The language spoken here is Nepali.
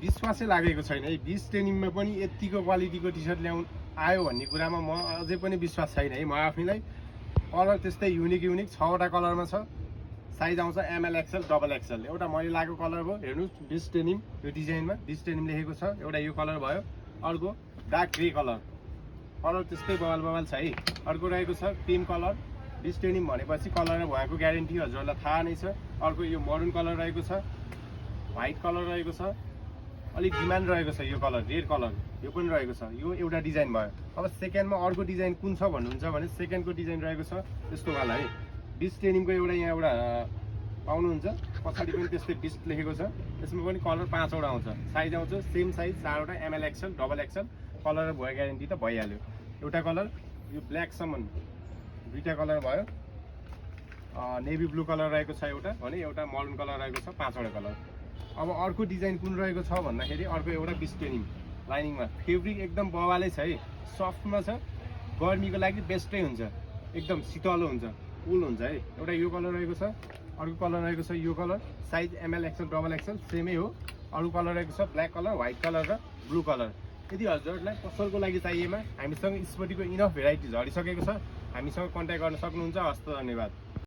विश्वासै लागेको छैन है। 20 डेनिममा पनि यतिको क्वालिटीको टी सर्ट ल्याउनु आयो भन्ने कुरामा म अझै पनि विश्वास छैन है। म आफैलाई कलर त्यस्तै युनिक 6वटा कलरमा छ। साइज आउँछ एमएल एक्सएल डबल एक्सएल। एउटा मैले लागेको कलर भयो, हेर्नुहोस् 20 डेनिम, यो डिजाइनमा 20 डेनिम लेखेको छ। एउटा यो कलर भयो, अर्को डार्क ग्रे कलर, कलर त्यस्तै बवाल छ है। अर्को रहेको छ पिङ्क कलर। 20 डेनिम भनेपछि कलर भुवाको ग्यारेन्टी हजुरहरूलाई थाहा नै छ। अर्को यो मरुन कलर रहेको छ, व्हाइट कलर रहेको छ, अलिक डिमान्ड रहेको छ यो कलर, रेड कलर यो पनि रहेको छ। यो एउटा डिजाइन भयो। अब सेकेन्डमा अर्को डिजाइन कुन छ भन्नुहुन्छ भने सेकेन्डको डिजाइन रहेको छ त्यस्तो वाला है। 20 डेनिमको यहाँ एउटा पाउनुहुन्छ, पछाडि पनि त्यस्तै 20 लेखेको छ। यसमा पनि कलर 5वटा आउँछ। साइज आउँछ सेम साइज 4वटा M L X L double X L. Colour र भुवा ग्यारेन्टी त भइहाल्यो। एउटा कलर यो ब्ल्याकसम्म 2टा कलर भयो। नेभी ब्लू कलर रहेको छ एउटा भने, एउटा मरुन कलर रहेको छ, 5वटा कलर। अब अर्को डिजाइन कुन रहेको छ भन्दाखेरि अर्को एउटा 20 डेनिम लाइनिङमा। फेब्रिक एकदम बवालै छ है, सफ्टमा छ, गर्मीको लागि बेस्टै हुन्छ, एकदम शीतलो हुन्छ, कुल हुन्छ है। एउटा यो कलर रहेको छ, अर्को कलर रहेको छ यो colour, size M L X L double X L सेमै हो। अरू कलर रहेको छ ब्ल्याक कलर, व्हाइट कलर र ब्लू कलर। यदि हजुरहरूलाई पसलको लागि चाहिएमा हामीसँग स्पोर्टीको इनफ भेराइटी झरिसकेको छ, हामीसँग कन्ट्याक्ट गर्न सक्नुहुन्छ। हस्त, धन्यवाद।